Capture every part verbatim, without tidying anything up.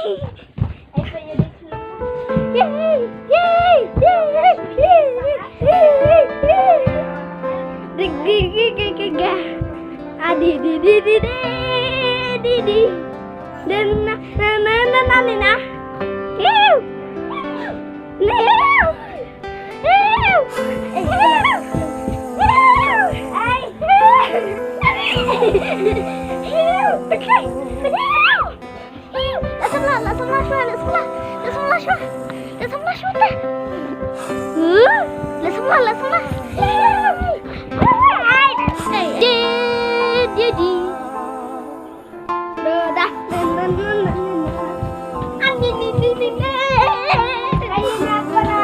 Yay! Yay! Yay! Yay! Yay! Yay! Yay! Yay! Ah, di, di, di, di, di, di, di. Dan na, na, na, na, na, na, na. Ew! Ew! Ew! Ew! Ew! Ew! Ew! Leh samla, leh samla shuwa, leh samla. Leh samla shuwa. Leh samla shuwa te. Huh? Leh samla, leh samla. Di, di, di. Da, da. An, di, di, di, di, di. Kayi na ko na.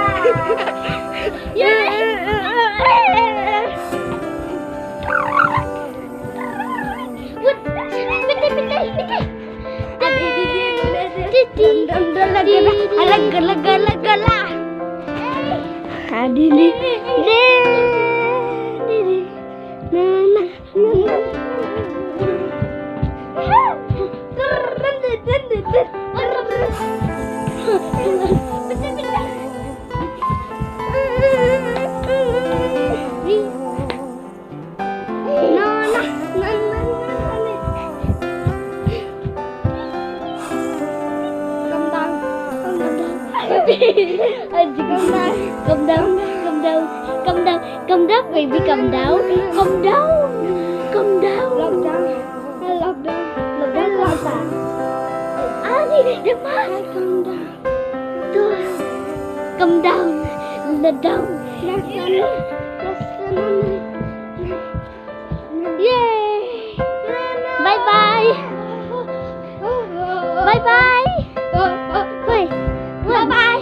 Wut. Pete, pete, pete. Dam, dam, dam, la, gala. Ala, gala, gala, gala. Adili. Di, di, di. Na, na, na, na. No, no, no, no, no, no. Calm down, calm down. Calm down, calm down, calm down, calm down, calm down, baby, calm down, calm down, calm down. Lockdown, lockdown, lockdown, lockdown. Ah, ni, dia mah. Calm down. Tuh. Come down. Let down. Yay. Bye bye. Bye bye. Bye bye. Bye bye.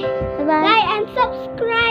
Like and subscribe.